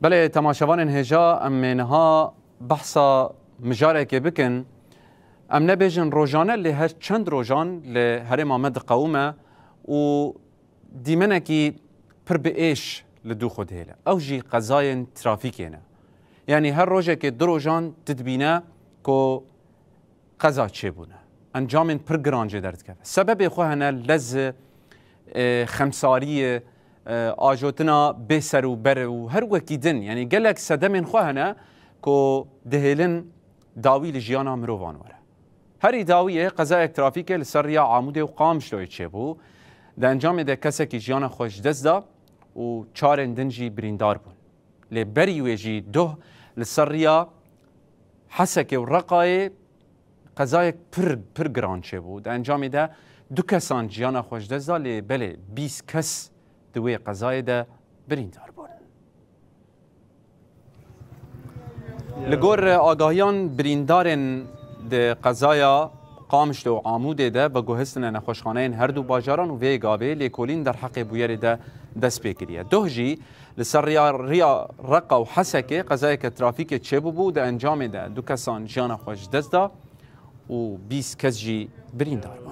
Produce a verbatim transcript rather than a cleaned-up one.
Belê, temaşevanên hêja, em ê niha behsa mijarekê bikin. Em nebêjin rojane, lê her çend rojan li herêma me diqewime û dîmenekî pir bi êş li dû xwe dihêle. Ew jî qezayên trafîkê ne. Yanî her rojekê du rojan tu dibîne ku qeza çêbûne. Encamên pir giran jê derdikeve. Sebebê xwe hene, lez e, xemsariyê, e, ajotina bê ser û ber û her wekî din. Yanî gelek sedemên xwe hene ku dihêlin dawî li jiyana mirovan were. Herî dawiyê qezayek trafîkê li ser riya Amûdê û Qamişloyê çêbû. Di encamê de kesekî jiyana xwe ji dest da û çarên din jî birîndar bûn. Lê berî wê jî doh li ser riya Hesekê û Reqayê qezayek pir, pir giran çêbû. Di encamê de du kesan jiyana xwe ji dest da, lê belê bîst kes di wê qezayê de birîndar bûn. Li gor agahiyan, birîndarên di qezaya Qamişlo û Amûdê de veguhistine nexweşxaneyên her du bajaran û vê gavê lêkolîn derheqê bûyerê de dest pê kiriye. Doh jî li ser riya, riya Reqa û Hesekê qezayeke trafîkê çêbûbû, di encamê de du kesan jiyana xwe ji dest da û bîst kes jî birîndar